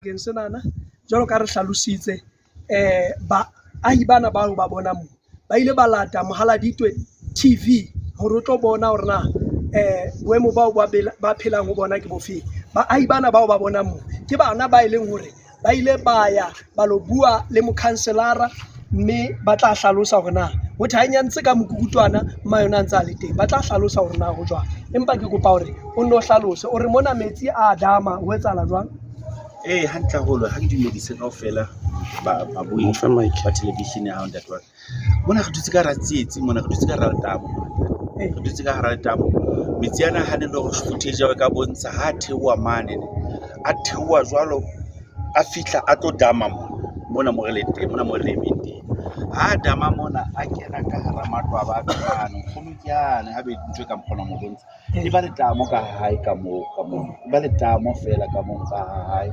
Sebakeng senana, jwalo ka ha re hlalositse baahi bana bao ba bonang mo, ba ile ba lata Mohaladitwe TV hore o tlo bona hore na boemo bao ba phelang ho bona ke bofeng. Baahi bana bao ba bonang mo ke bana ba e leng hore ba ile ba ya ba lo bua le mokhanselara, mme ba tla hlalosa hore na ho thwe ha e nyantse ka mokukutwana mma yona a ntse a le teng. Ba tla hlalosa hore na ho jwang, empa ke kopa hore o nno hlalose o re mona metsi a dama ho etsahala jwang? Ee, hantle haholo ha ke dumedise kaofela babohi Mo fe mic. Ba television ya hao, ntate wa ka. Mona re dutse ka hara tsietsi mona, re dutse ka hara letamo mona. Re dutse ka hara letamo. Metsi ana ha ne le hore footage ya hao e ka bontsha ha a theoha mane, a theoha jwalo, a fihla a tlo dama mona, mona mo re leng teng, mona mo re emeng teng. Ha a dama mona, a kena ka hara matlo a batho mane. Nkgono ke yane haebe ntho e ka kgona ho mo bontsha. E ba letamo ka hae ka moo, ka mono. E ba letamo feela ka mono ka ha hae.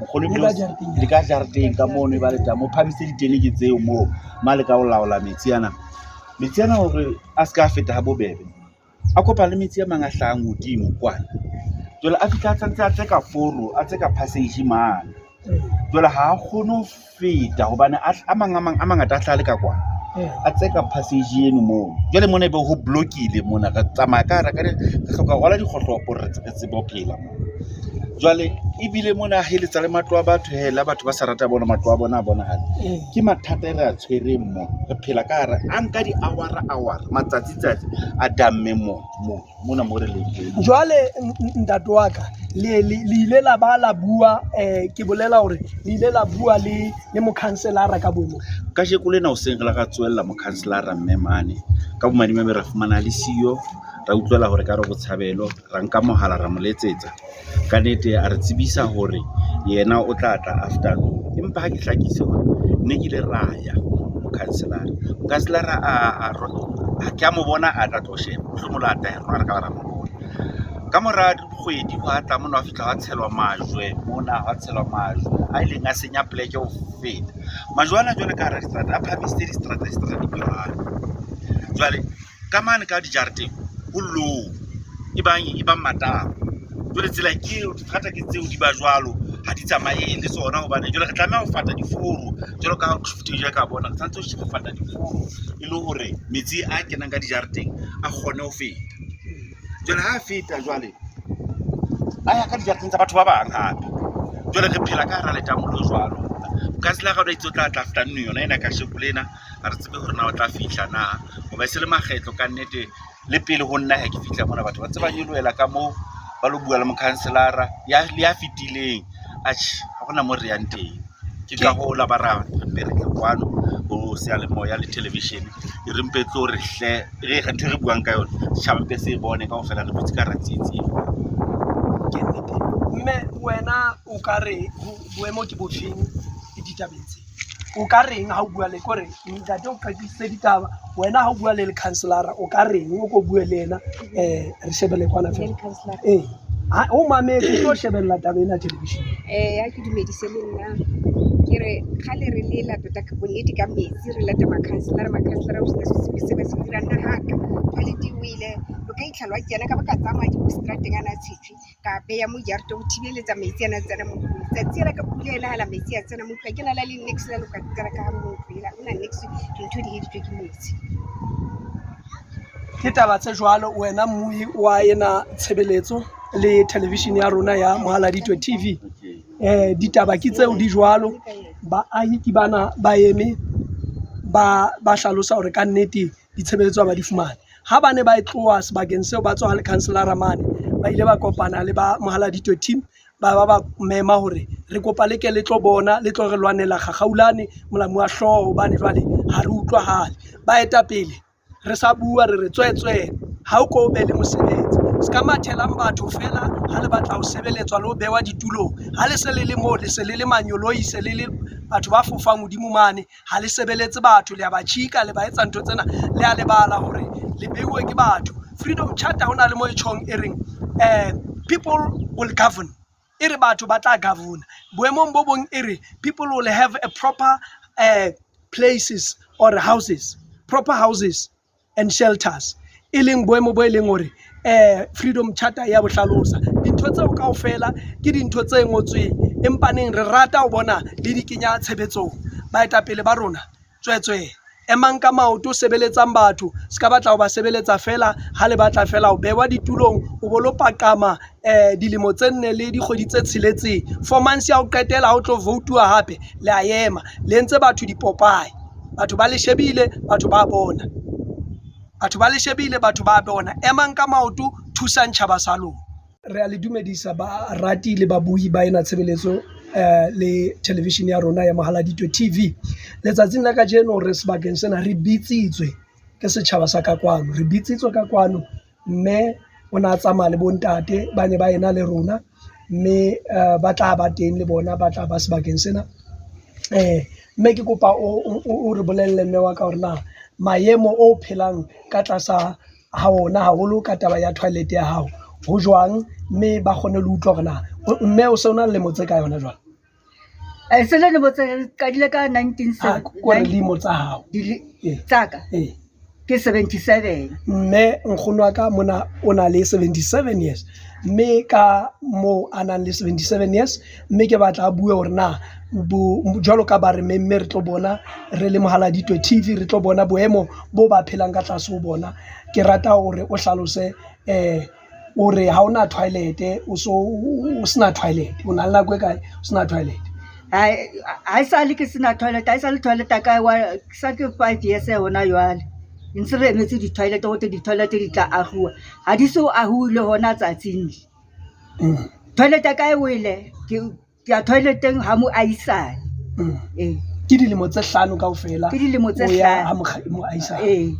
Nkgono Le ebile ka jareteng ya le ka jareteng ka mono e ba letamo. O phahamise ditene ke tseo moo, ma leka ho laola metsi ana. Metsi ana hore a ska feta ha bobebe, a kopana le metsi a mang a hlahang hodimo kwana. Jwale a fihla a santse a tseka foro, a tseka passage mane. Jwale ha a kgone ho feta hobane a mang a mang a mangata a hlaha le ka kwana. A tseka passage eno moo. Jwale mona ebe ho block-ile mona, re tsamaya ka hara re hloka ho rwala dikgohlopo hore re tsebe ho phela mona. Jwale ebile mona a heletsa le matlo a batho hee, le ha batho ba sa rata bona matlo a bona a bonahala. Ke mathata e re a tshwereng mona. Re phela ka hara, a nka di-hour-a hour, matsatsi tsatsi a damme mona, mona, mona mo re leng teng. Jwale ntate wa ka, le ile la ba la bua, ke bolela hore le ile la bua le mokhanselara ka boemo. Kajeko lena hoseng re la ra tsoella mokhanselara mme mane. Ka bomadimabe ra fumana a le siyo, ra utlwela hore ekare Botshabelo, ra nka mohala ra mo letsetsa. Ka nnete a re tsebisa hore yena o tla tla afternoon. Empa ha ke hlakise hore ne ke ile ra ya mokhanselara. Mokhanselara ha ke a mo bona a tla tlo sheba, mohlomong le ha rona re ka ba ra mo bona. Ka mora dikgwedi hwa tla mona hwa fihla hwa tshelwa majwe mona, hwa tshelwa majwe a ileng a senya poleke ho feta. Majwe ana jwale ka hara distrata, a phahamisitse distrata, distrata di phahame. Jwale ka mane ka dijareteng ho low, e bang e bang matamo. Jwale tsela ke eo, diterata ke tseo di ba jwalo, ha di tsamaye le tsona hobane jwale re tlameha ho fata diforo jwalo ka ha ka bona. Re tshwanetse ho fata diforo e le hore metsi a kenang ka dijareteng a kgone ho feta. Jwale ha a feta jwale, a ya ka dijareteng tsa batho ba bang hape. Jwale re phela ka hara letamo le jwalo. Mokhanselara o itse o tla tla afternoon yona ena kasheko lena, ha re tsebe hore na o tla fihla na. Hoba e se le makgetlo kannete le pele ho nna ha ke fihla mona, batho ba ntse ba nyolohela ka moo ba lo bua le mokhanselara le ya fetileng. Atjhe, ha hona moo re yang teng. Ke ka hoo la ba ra re mpe re tle kwano ho seyalemoya le television. E re mpe tlo re hle, re ntho e re buang ka yona setjhaba mpe se e bone kaofela re dutse ka hara tsietsi ena. Ke nnete. Mme wena o ka re boemo ke bofeng ditabeng tse? O ka reng ha o bua le kore ntate o qaqisitse ditaba, wena ha o bua le lekhanselara o ka reng? O ko bue le yena re shebelle kwana fela. Ee, o mametse o tlo shebella taba ena television. Ha ke dumedise le nna. Ke re kgale re lela tota ka bonnete ka metsi, re lata makhanselara, makhanselara ho sena sepe se ba se dirang. Nna haka toilet e wele, lo ka itlha lwa kena ka ba ka tsamaya di strateng ana a tshetswe, ka beya mo jareteng ho thibeletsa metsi ana a tsena mo ntlong. Tsatsi ela ka pula ena hala metsi a tsena mo ntlong, ha ke na le niks la loka tsena ka mo ntlo ena, ha hona niks, dintho di heditswe ke metsi. Ke taba tse jwalo wena mmuhi wa ena tshebeletso le television ya rona ya Mohaladitwe TV. Ditaba ke tseo di jwalo, baahi ke bana ba eme ba hlalosa hore ka nnete ditshebeletso ha ba di fumane. Ha ba ne ba e tloha sebakeng seo ba tswa ha lekhanselara mane, ba ile ba kopana le ba Mohaladitwe team ba ba ba mema hore re kopa le ke le tlo bona le tlo re lwanela kgakgaulane molamu wa hlooho hobane jwale ha re utlwahale. Baetapele re sa bua re re tswetswe ha o ko be le mosebetsi, se ka mathelang batho fela ha le batla ho sebeletswa le ho behwa ditulong. Ha le se le le moo, le se le le manyoloi, se le le batho ba fofang hodimo mane, ha le sebeletse batho, le a ba tjhika, le ba etsa ntho tsena, le a lebala hore le beuwe ke batho. Freedom Charter ho na le mo e tjhong e reng people will govern, e re batho ba tla govern. Boemong bo bong e re people will have a proper places or houses, proper houses and shelters, e leng boemo bo e leng hore Freedom Charter ya bo hlalosa. Dintho tseo kaofela ke dintho tse ngotsweng. Empaneng re rata ho bona le di kenya tshebetsong. Baetapele ba rona, tswetswe emang ka maoto, sebeletsang batho. Se ka batla ho ba sebeletsa feela ha le batla feela ho behwa ditulong, o bo lo paqama dilemo tse nne le dikgwedi tse tsheletseng. 4 months ya ho qetela ha o tlo voutuwa hape, le a ema le entse batho dipopae. Batho ba le shebile, batho ba bona. Batho ba le shebile, batho ba bona. Emang ka maoto, thusang tjhaba sa lona. Re a le dumedisa barati le babuhi ba ena tshebeletso le television ya rona ya Mohaladitwe TV. Letsatsing la kajeno re sebakeng sena, re bitsitswe ke setjhaba sa ka kwano, re bitsitswe ka kwano. Mme o na tsamaya le bo ntate ba ne ba ena le rona, mme ba tla ba teng le bona, ba tla ba sebakeng sena. Mme ke kopa o re bolelle mme wa ka hore na maemo o phelang ka tlasa ha ona haholo ka taba ya toilet ya hao ho jwang, mme ba kgone le utlwa hore na mme o se o na le lemo tse kae hona jwale? Se le lemo tse qadile ka 19 Kore lemo tsa hao. Tsaka ke 77. Mme nkgono wa ka mona o na le 77 years, mme ka moo a nang le 77 years, mme ke batla a bue hore na bo jwalo ka ba re memme re tlo bona re le Mohaladitwe TV, re tlo bona boemo bo ba phelang ka tlase ho bona. Ke rata hore o hlalose o re ha ona toilet, o so o sena toilet, o na le nako e kae o sena toilet? Ha e sale ke sena toilet, ha e sale toilet ya ka wa sa ke 5 years hona jwale. Ntse re emetse di-toilet, ho thwe di-toilet di tla ahuwa. Ha di so ahuwe le hona tsatsing le. Toilet ya ka e wele, ke ya toilet-eng ha moahisane. Ee. Ke dilemo tse hlano kaofela. Ke dilemo tse o ya hlano. ha moahisane. Ee.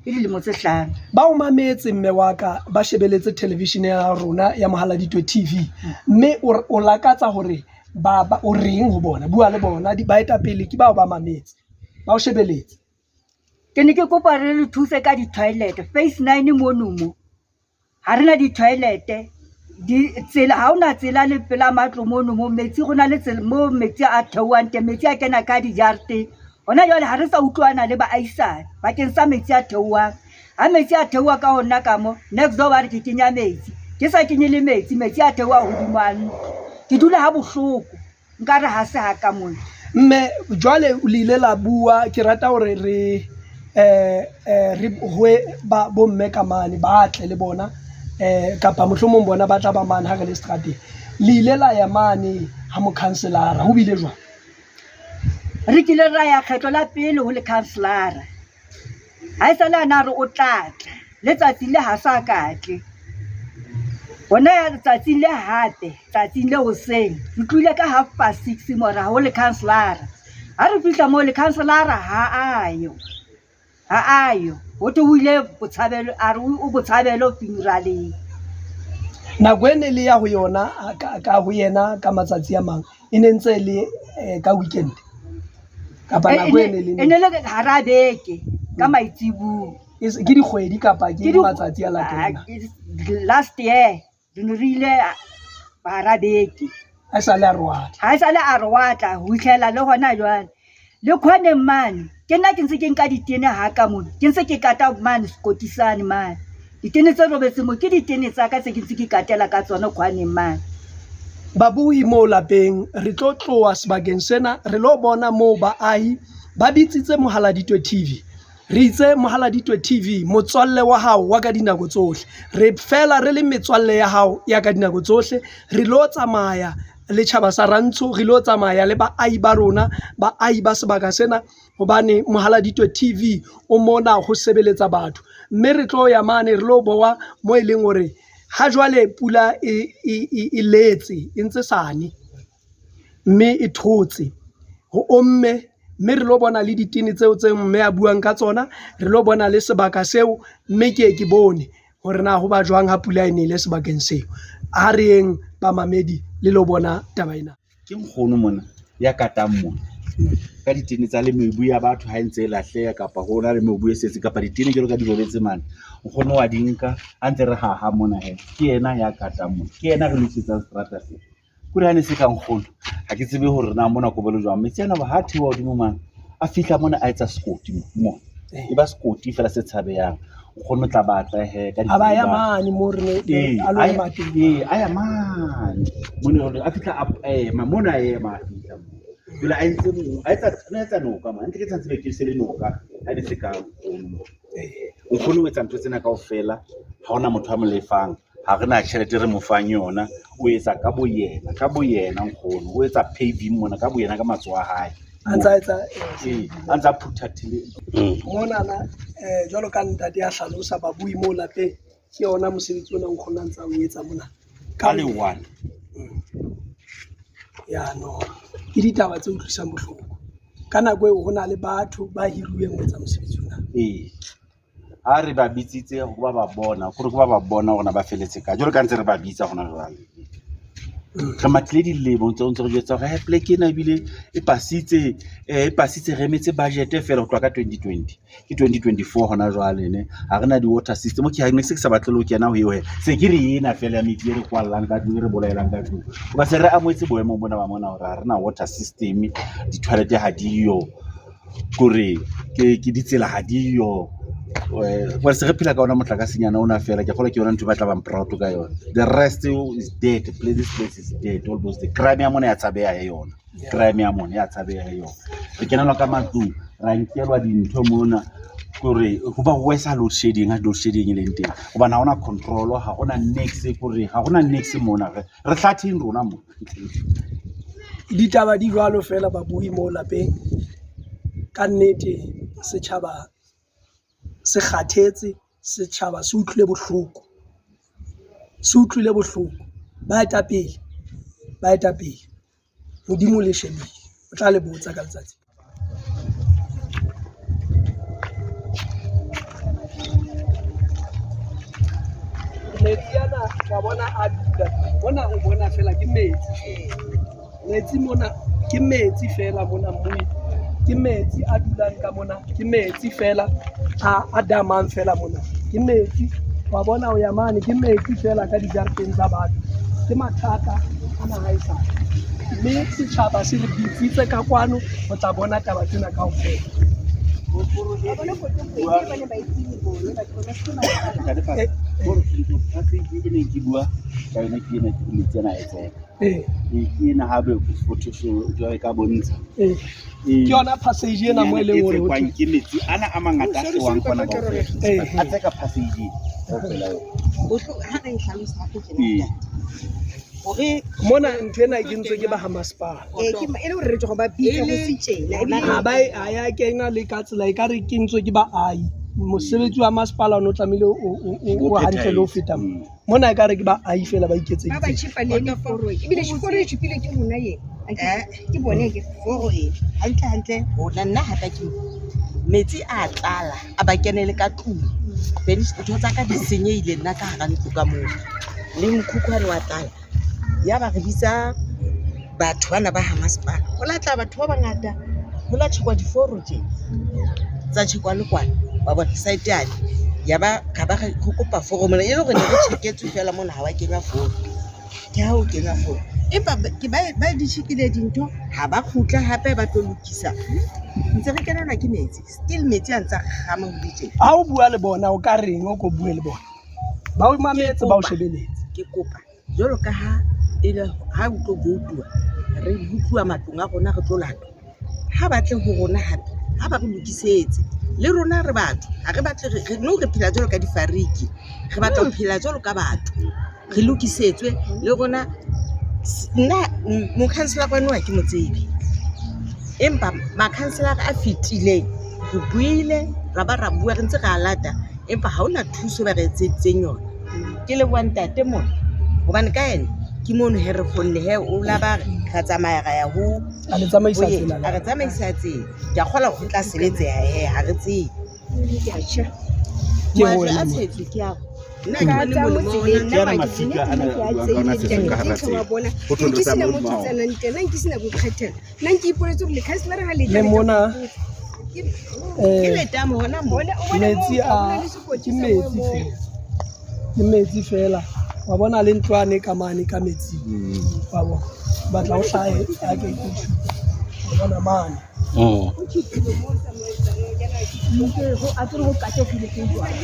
Ke dilemo tse hlano. Ba o mametse mme wa ka, ba shebeletse television ya rona ya Mohaladitwe TV, mme o lakatsa hore ba o reng ho bona? Bua le bona, baetapele ke bao ba mametse, ba o shebeletse. Ke ne ke kopa re le thuse ka di-toilet phase 9 mono mo. Ha re na di-toilet, di tsela ha hona tsela le pela matlo mono mo metsi go na le tsela mo metsi a theohang teng, metsi a kena ka dijareteng. Hona jwale ha re sa utlwana le baahisane bakeng sa metsi a theohang. Ha metsi a theoha ka ho nna ka mo, next door ba re ke kenya metsi. Ke sa kenye le metsi, metsi a theoha hodima ntlo. Ke dula ha bohloko, nkare ha se ha ka mona. Mme jwale le ile la bua, ke rata hore re re hwe ba bomme ka mane ba tle le bona, kapa mohlomong bona ba tla ba mane ha re le seterateng. Le ile la ya mane ha mokhanselara, ho bile jwang? Re kile ra ya kgetlo la pele ho lekhanselara. Ha e sale a na re o tla tla, le tsatsi le ha sa ka tle. Hona ya tsatsing le hape, tsatsing le hoseng, re tlohile ka 6:30 mora ho lekhanselara. Ha re fihla moo lekhanselara ha a yo, ha a yo. Ho thwe o ile Botshabelo, a re o Botshabelo funeral-eng. Nako e ne le ya ho yona ka ho yena ka matsatsi a mang, e ne ntse le ka weekend kapa nako e ne le E ne le hara beke ka maitsibuya. Ke dikgwedi kapa ke matsatsi a latelang? Last year re ne re ile hara beke. Ha e sale a re wa tla. Ha e sale a re wa tla ho fihlela le hona jwale. Le khoneng mane, ke nna ke ntse ke nka ditene ha ka mona, ke ntse ke kata mane sekoti sane mane. Ditene tse robetseng moo ke ditene tsa ka tse ke ntse ke katela ka tsona khwaneng mane. Babuhi moo lapeng, re tlo tloha sebakeng sena re lo bona moo baahi ba bitsitse Mohaladitwe TV. Re itse Mohaladitwe TV, motswalle wa hao wa ka dinako tsohle. Re fela re le metswalle ya hao ya ka dinako tsohle. Re lo tsamaya le tjhaba sa rantsho, re lo tsamaya le baahi ba rona, baahi ba sebaka sena, hobane Mohaladitwe TV o mona ho sebeletsa batho. Mme re tlo ya mane re lo boha mo e leng hore ha jwale pula e letse, e ntse sane, mme e thotse, ho omme, mme re lo bona le ditene tseo tse mme a buang ka tsona, re lo bona le sebaka seo, mme ke ye ke bone hore na ho ba jwang ha pula e nele sebakeng seo. Ha re yeng bamamedi le lo bona taba ena. Ke nkgono mona ya katang mona ka ditene tsa le mebu ya batho ha e ntse e lahleha, kapa ho na le mebu e setseng, kapa ditene jwalo ka di robetse mane, nkgono wa di nka a ntse re haha mona he. Ke yena ya katang mona, ke yena re lokisetsang seterata sena. Kore ha ne se ka nkgono, ha ke tsebe hore na mona ko bo le jwang. Metsi ana ha theoha hodimo mane, a fihla mona a etsa sekoti mona. E ba sekoti fela se tshabehang. Nkgono tla batla he ka A ba ya mane mo re ne Ee, a lo a ema ya- teng. ee, a ya mane mo ne a fitlha a ema mona a ema a fitlha mo jwale a entse mo a etsa a etsa noka man ntle ke tshwanetse be ke se le noka ha di se ka nkgono mo. Nkgono o etsa ntho tsena kaofela ha hona motho a mo lefang ha re na tjhelete e re mo fang yona o etsa ka bo yena ka bo yena nkgono o etsa paving mona ka bo yena ka matsoho a hae A ntsa etsa ee a ntsa phutha thele monana jwalo ka ntate ya hlalosa babui mo lapeng ke yona mosebetsi ona nkgono a ntsa o etsa mona. Ka le one Ya no. Ke ditaba tse utlwisang bohloko. Ka nako eo ho na le batho ba hiruweng ho etsa mosebetsi ona. Ee. Ha re ba bitsitse ho ba ba bona, kore ke ba ba bona hore na ba feletse kae. Jwalo ka ntse re ba bitsa hona jwale. Re mathile dilemo ntse ntse re jwetsa hore pleke ena ebile e pasitse e pasitse re emetse budget feela ho tloha ka 2020. Ke 2024 hona jwale ne. Ha re na di-water system. Okay, ha ne se ke sa batle le ho kena ho eo he. Se ke re ena feela ya metsi e re kwallang ka tlung, e re bolaelang ka tlung. Hoba se re amohetse boemo bona ba mona hore ha re na water system, di-toilet ha diyo. Kore ke ditsela ha diyo. Well, se re phela ka ona motlakasenyana ona feela ke kgolwa ke yona ntho e ba tla bang proud ka yona. The rest is dead. This place is dead almost. The crime ya mona ya tshabeha he yona. Crime ya mona ya tshabeha he yona. Re kenelwa ka matlung, ra nkelwa dintho mona kore ho ba worse ha load shedding ha load shedding e leng teng. Hobane ha hona control, ha hona niks kore ha hona niks mona. Re hlatheng rona mona. Ditaba di jwalo feela babui mo lapeng. Ka nnete setjhaba se kgathetse, setjhaba se utlwile bohloko. Se utlwile bohloko. Baetapele, baetapele. Modimo le shebile. O tla le botsa ka letsatsi. Metsi ana wa bona a dula mona o bona feela ke metsi. Metsi mona ke metsi feela mona mmui. Ke metsi a dulang ka mona, ke metsi feela a damang feela mona. Ke metsi wa bona o ya mane ke metsi feela ka dijareteng tsa batho. Ke mathata ana ha esale. Mme setjhaba se re bitsitse ka kwano ho tla bona taba tsena kaofela. Passage e neng ke bua ka yona ke ena ke metsi ana a etseha. Ee, Ke ena hape photo jwale ka bontsha. ee. Ke yona passage ena mo e leng hore ho thwe ke metsi ana a mangata a hlowang kwana kaofela. Ee. A tseka passage kaofela yona. Ha re e hlalosa hape tjena Ee. ntate. Hore Mona ntho ena e kentswe ke ba ha masepala. ee, ke e le hore re tswa go ba bitsa go se tjena. Ebile Ha ba e ha ya kena le ka tsela e ka re kentswe ke baahi. Mosebetsi wa masepala o no tlamehile o hantle le ho feta mo. Mona ekare ke baahi feela ba ba ba iketseditseng. tjhepa le ene foro e. Ebile foro e tjhepilwe ke rona ena. Ke bone ke Foro e hantle hantle rona nna ha ka ke metsi a tlala a ba kenele ka tlung. Ntho tsa ka di senyehile nna ka hara ntlo ka moo le mokhukhwane wa tlala. Ya ba re bitsa batho bana ba ha masepala. Ho la tla batho ba bangata ho la tjhekwa diforo tje tsa tjhekwa le kwana wa bona side yane. Ya ba ra ba re kopa foro mona e le hore ne re tjheketswe feela mona ha wa kenywa foro. Ke ha o kenywa foro. Empa ke ba di tjhekile dintho ha ba kgutla hape ba tlo lokisa. Ntse re kenelwa ke metsi still metsi a ntsa kgama ho le tjena. Ha o bua le bona o ka reng o ko bue le bona? Ba o mametse ba o shebeletse. Ke kopa jwalo ka ha e le ha o tlo voutuwa re ho matlong a rona re tlo latwa. Ha ba tle ho rona hape ha ba re lokisetse le rona re batho ha re batle re no re phela jwalo ka difariki re batla ho phela jwalo ka batho re lokisetswe le rona. Nna mokhanselara wa nou ha ke mo tsebe empa makhanselara a fetileng re buile ra ba ra bua re ntse re a lata empa ha hona thuso ba re etseditseng yona. Ke leboha ntate mona hobane ka ena ke mono he re kgonne he o la ba ra tsamaya ra ya ho A le tsamaisa tsela a re tsamaisa tsela. Ke a kgolwa hore ho tla sebetseha he ha re tsebe. Ke a tjha. Ke Majwe wena a mona. tshetswe ke ao. Nna ha Ka ke tsa bone mo molemo wa tseleng ona. nna Ke ana ba ke mafika ana ke a a buang ka ona tseile tshetsweng ka hara ke wa tsela. bona. Ho thwe Ke re sena tsamaya mo ke hodima ona. tsenang teng, nna nke sena boikgethelo. Nna nke ipoletse hore lekhanselara ha le tla Le le tla mona Ke Ke letamo hona moo. bona o bona metsi moo a ho na le sekoti ke sa metsi moo. feela. Ke metsi feela. Wa bona le ntlwane ka mane ka metsing. Wa bona. Batla o hlahe a ke ke tjhu. Bona mane. A tsere ho kategile ke jwang.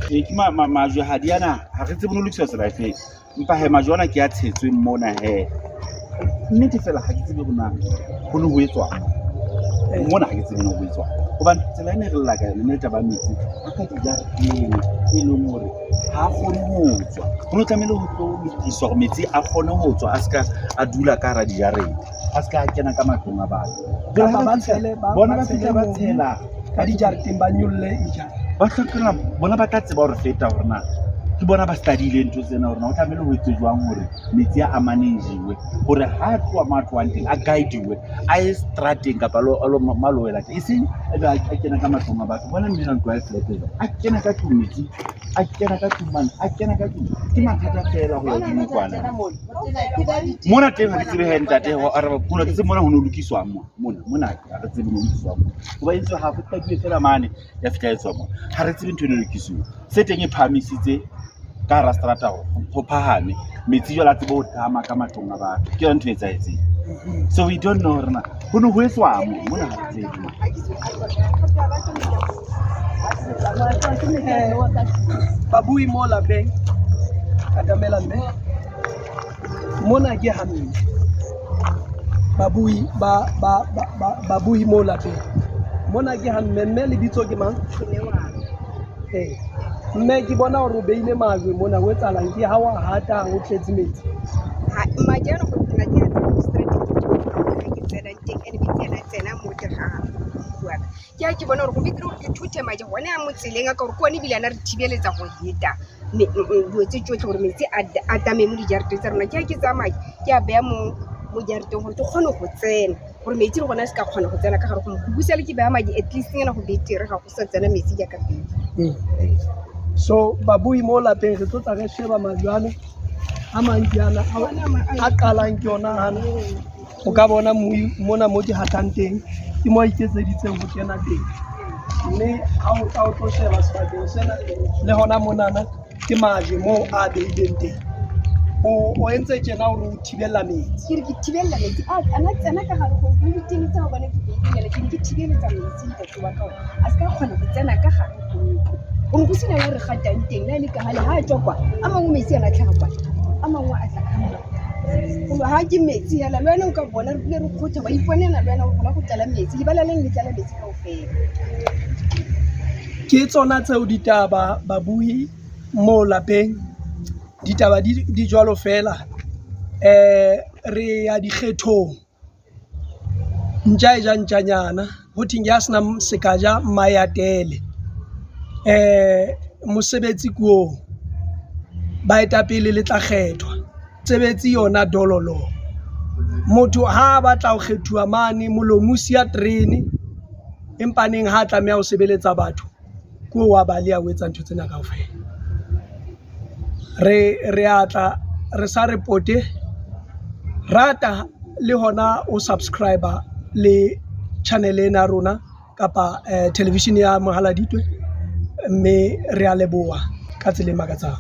Ee, ke majwe ha di ana, ha re tsebe ho lokiswa tsela efeng. Empa hee majwe ana ke a tshetsweng mona hee. Nnete fela ha ke tsebe hore na ho ne ho etswang. Mona ha ke tsebe ho etswang. Hobane tsela ena e re lla ka yona, mme taba ya metsi a ka dijareteng e leng hore ha a kgone ho tswa. Ho no tlamehile ho tlo lokiswa hore metsi a kgone ho tswa, a ska a dula ka hara dijarete, a ska a kena ka matlong a batho. Kapa ba tshele Bona ba fihla ba tshela ka dijareteng, ba nyolle dijarete. Ba hlokela bona ba tla tseba hore feta hore na ke bona ba study-ile ntho tsena hore na ho tlamehile ho etswe jwang hore metsi a manage-iwe hore ha a tloha mo a tlohang teng a guide-iwe a ye strateng kapa a lo mo a lo wela teng, eseng ebe a kena ka matlong a batho. Bona mme enwa ntlo ya hae flat jwang, a kena ka tlung metsi, a kena ka tlung mane, a kena ka tlung. Ke mathata feela ho ya hodimo kwana. Mona teng ha ke tsebe hee ntate ho araba mona, ke tsebe mona ho no lokiswang mona, mona, mona ha re tsebe ho no lokiswang mona. Hoba e entswe half, e qatuwe feela mane ya fihla e tswa mona. Ha re tsebe ntho e ne lokisiwe. Se teng e phahamisitse ka hara seterata hore ho phahame, metsi jwale a tsebe ho tama ka matlong a batho. Ke yona ntho e etsahetseng. So we don't know hore na ho ne ho etswang mo, mona ha re tsebe. Babui mo lapeng, atamela mme. Mona ke ha mme. Babui ba ba ba babui mo lapeng. Mona ke ha mme, mme lebitso ke mang? Ee. Mme ke bona hore o beile majwe mona, ho etsahalang? Ke ha wa hata ho tletse metsi. Majwe ana go nna ke a tsena ke tsenang teng and metsi ana a tsena mo ke ga bua ke a ke bona gore go betere gore ke thuthe maje gone a mo tseleng a ka gore ke one ebile ana re thibeletsa go heta dilo tse tsotlhe gore metsi a tame mo dijareteng tsa rona. Ke a ke tsaya maje ke a beya mo jarateng gore ke kgone go tsena gore metsi le gone a se ka kgona go tsena ka gare go busa le ke beya maje at least nyana go betere ga go sa tsena metsi jaaka pele. So babui mo lapeng re tlo tla re sheba majwe ana a mang ke ana a qalang ke yona ana. O ka bona mona mo ke hatang teng ke mo a iketseditseng ho kena teng. Mme ha o tla o tlo sheba sebakeng sena le hona monana ke majwe moo a beileng teng. O entse tjena hore o thibella metsi. Ke re ke thibella metsi a ana tsena ka gare go le ditene tsa gobane ke beile ke ne ke thibeletsa metsi ntate wa ka gore a se ka kgona go tsena ka gare go ntlo gore go sena la re gatang teng le a le ka gale ga a tswa kwa a mangwe metsi a latlhega kwa a mangwe a tla ka mo goba ga ke metsi hela le wena o ka bona re dule re kgotha wa iponela le wena o gona go tlala metsi lebala leng le tlala metsi kaofela. Ke tsona tseo ditaba babui mo lapeng. Ditaba di jwalo feela. Re ya dikgethong. Ntja e ja ntjanyana, ho thweng ya senang sekaja mmae a tele. Mosebetsi ke oo, baetapele le tla kgethwa. Sebetsi yona dololo. Motho ha a batla ho kgethuwa mane molomo o siya terene, empa neng ha tlameha ho sebeletsa batho ke oo wa baleha o etsa ntho tsena kaofela. Re a tla re sa re pote, rata le hona o subscribe-a le channel ena ya rona kapa television ya Mohaladitwe, mme re a leboha ka tsela e makatsang.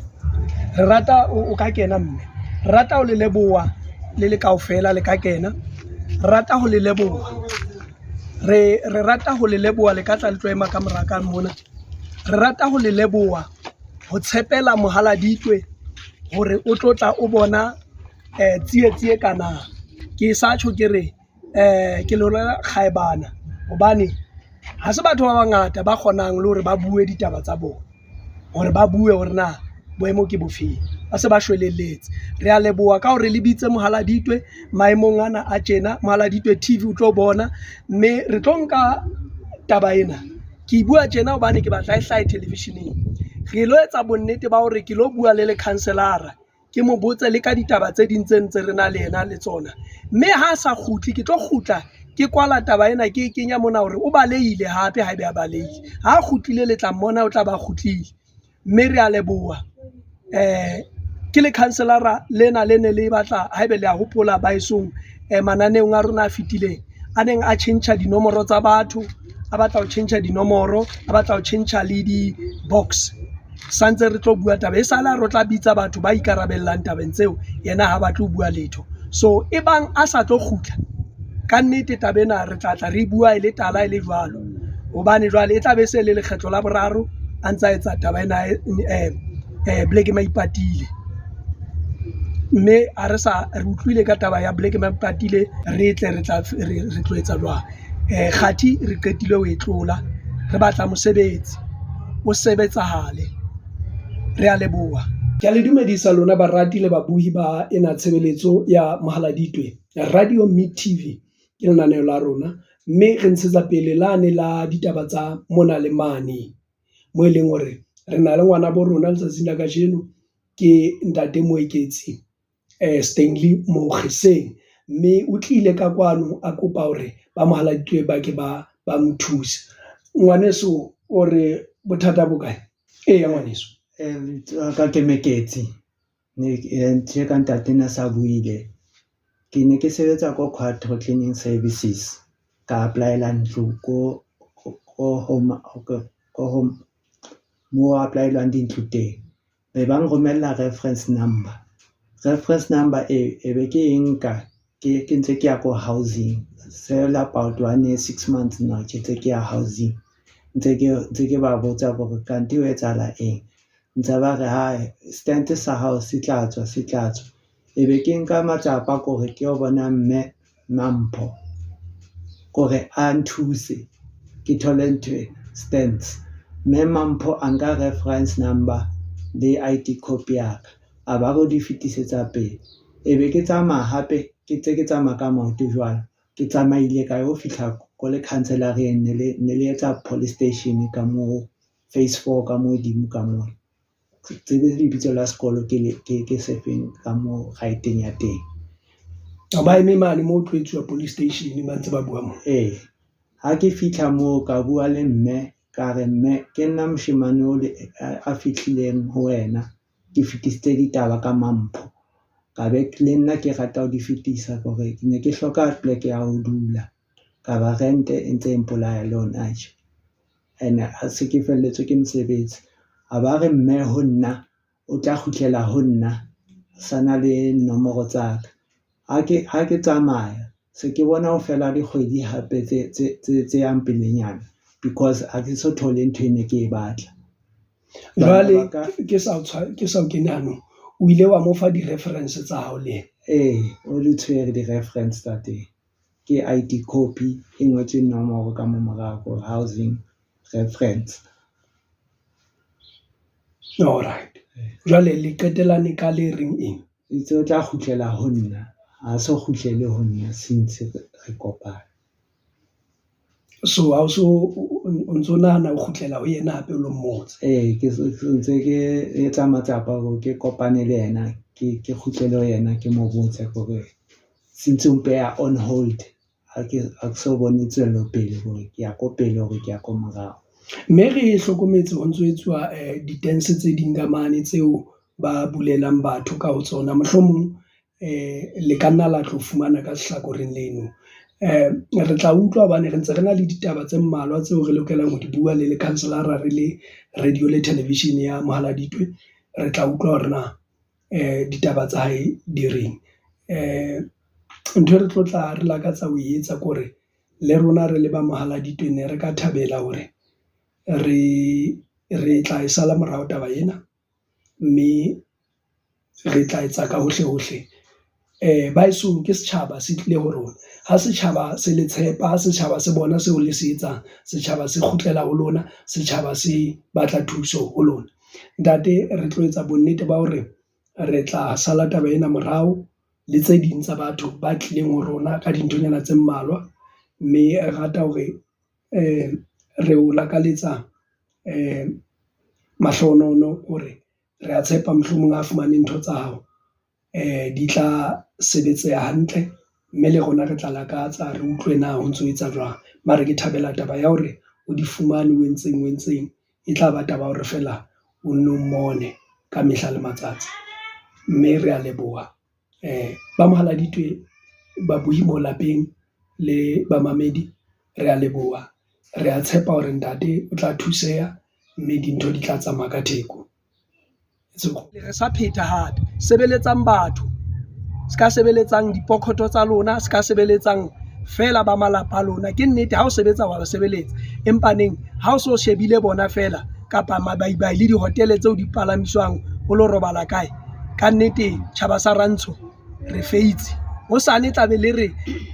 Re rata o ka kena mme, re rata ho le leboha le le kaofela le ka kena. Re rata ho le leboha, re rata ho le leboha le ka tla le tlo ema ka mora ka mona. Re rata ho le leboha ho tshepela Mohaladitwe hore o tlo tla o bona tsietsi e kana. Ke sa tjho ke re ke lona kgaebana hobane ha se batho ba bangata ba kgonang le hore ba bue ditaba tsa bona, hore ba bue hore na boemo ke bofeng, ba se ba shwelelletse. Re a leboha ka hore le bitse Mohaladitwe maemong ana a tjena, Mohaladitwe T_V o tlo bona, mme re tlo nka taba ena. Ke bua tjena hobane ke batla e hlahe television-eng. Re lo etsa bonnete ba hore ke lo bua le lekhanselara, ke mo botse le ka ditaba tse ding tse ntse re na le yena le tsona. Mme ha sa kgutle, ke tlo kgutla ke kwala taba ena ke e kenya mona hore o balehile hape haebe a balehile. Ha kgutlile le tla mmona o tla ba kgutlile. Mme re a leboha. Ke lekhanselara lena le ne le batla haebe le a hopola baesong mananeong a rona a fetileng, a neng a tjhentjha dinomoro tsa batho, a batla ho tjhentjha dinomoro, a batla ho tjhentjha le di-box. Santse re tlo bua taba e sale a re o tla bitsa batho ba ikarabellang tabeng tseo, yena ha batle ho bua letho. So e bang a sa tlo kgutla, kannete taba ena re tla tla re bua e le tala e le jwalo. Hobane jwale e tla be se le lekgetlo la boraro a ntsa etsa taba ena Blake Maipatile. Mme ha re sa re utlwile ka taba ya Blake Maipatile, re tle re tla re tlo etsa jwang. Kgathi re qetile ho e tlola, re batla mosebetsi o sebetsahale. Re a leboha. Ke a le dumedisa lona barati le babuhi ba ena tshebeletso ya Mohaladitwe Radio Meet TV ke lenaneo la rona. Mme re ntshetsa pele lane la ditaba tsa mona le mane, moo e leng hore re na le ngwana bo rona letsatsing la kajeno ke ntate Moeketsi Stanley Mokgeseng. Mme o tlile ka kwano a kopa hore ba Mohaladitwe ba ke ba ba mo thuse. Ngwaneso o re bothata bo kae? Eya ngwaneso. Lebitso la ka ke Meketsi ne tje ka ntate na sa buile. Ke ne ke sebetsa ko Quatro Cleaning Services, ka apply-ela ntlo ko home ko home mo apply-elwang dintlo teng. Be ba nromella reference number, reference number e e be ke e nka ke ntse ke ya ko housing. Se le about 1 year 6 months now ke ntse ke ya housing, ntse ke ba botsa hore kante ho etsahala eng. Ntse ba re hae stand sa hao se tla tswa se tla tswa. E be ke nka matsapa kore ke yo bona mme Mampho kore a nthuse ke thole ntho e stands. Mme Mampho a nka reference number le ID copy ya ka, a ba re o di fetisetsa pele. E be ke tsamaya hape ke ntse ke tsamaya ka maoto jwalo, ke tsamaile ka yo fihla ko lekhanselareng ne le etsa police station ka moo phase four ka mo hodimo ka moo. Tsebe lebitso la sekolo ke sefeng ka mo right-eng ya teng. Ba eme mane moo tlo etsuwa police station ba ntse ba bua moo. Ee, ha ke fihla moo ka bua le mme ka re, mme ke nna moshemane o le a fihlileng ho wena, ke fetisitse ditaba ka Mampho. Ka be le nna ke rata ho di fetisa hore ke ne ke hloka pleke ya ho dula, ka ba rent e ntse e mpolaya le hona tje. Ene ha se ke felletswe ke mosebetsi. A ba re mme ho nna o tla kgutlela ho nna sana le nomoro tsa ka. Ha ke tsamaya se ke bona ho fela dikgwedi hape tse yang pelenyana because ha ke so thole ntho e ne ke e batla. Jwale ke sa o kene hanong, o ile wa mo fa di-reference tsa hao le yena? Ee, o di tshwere di-reference tsa teng. Ke ID copy e ngotsweng nomoro ka mo morao hore housing reference. Alright, jwale le qetelane ka le reng eng? Itse o tla kgutlela ho nna, ha so kgutlele ho nna since re kopana. So ha o so o ntso nahana ho kgutlela ho yena hape o lo mmotsa? Ee, ke ntse ke etsa matsapa hore ke kopane le yena, ke kgutlele ho yena ke mo botse hore since o mpeha on hold ha ke so bone tswelopele hore ke ya ko pele hore ke ya ko morao. Mme re hlokometse ho ntso etsuwa di-tents tse ding ka mane tseo ba bulelang batho ka ho tsona. Mohlomong le ka nna la tlo fumana ka hlakoreng leno. Re tla utlwa hobane re ntse re na le ditaba tse mmalwa tseo re lokelang ho di bua le lekhanselara re le radio le television ya Mohaladitwe. Re tla utlwa hore na ditaba tsa hae di reng. Ntho e re tlo tla re lakatsa ho etsa ke hore le rona re le ba Mohaladitwe ne re ka thabela hore re tla e sala morao taba ena, mme re tla etsa ka hohle hohle. Baesong ke setjhaba se tlile ho rona, ha setjhaba se le tshepa, ha setjhaba se bona seo le se etsang, setjhaba se kgutlela ho lona, setjhaba se batla thuso ho lona. Ntate re tlo etsa bonnete ba hore re tla sala taba ena morao le tse ding tsa batho ba tlileng ho rona ka dinthonyana tse mmalwa. Mme re rata hore re o lakaletsa mahlohonolo hore re a tshepa mohlomong ha fumane ntho tsa hao di tla sebetseha hantle, mme le rona re tla lakatsa re utlwe na ho ntso etsa jwang. Mare ke thabela taba ya hore o di fumane o entseng o entseng, e tla ba taba ya hore feela o nno mmone ka mehla le matsatsi. Mme re a leboha ba Mohaladitwe, babuhi mo lapeng le bamamedi re a leboha. Re a tshepa hore ntate o tla thuseha mme dintho di tla tsamaya ka theko. Re sa pheta hape, sebeletsang batho se ka sebeletsang dipokotho tsa lona, se ka sebeletsang feela ba malapa a lona. Ke nnete ha o sebetsa wa ba sebeletsa, empa neng ha o so shebile bona feela kapa mabaibai le di-hotel tseo di palamiswang o lo robala kae. Kannete tjhaba sa rantsho re feitse, hosane tla be le re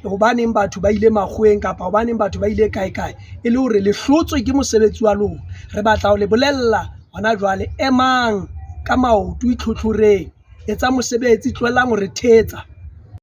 hobaneng batho ba ile makgoweng kapa hobaneng batho ba ile kae kae, e le hore le hlotswe ke mosebetsi wa lona. Re batla ho le bolella hona jwale, emang ka maoto itlhotlhoreng, etsa mosebetsi tlohellang ho re thetsa.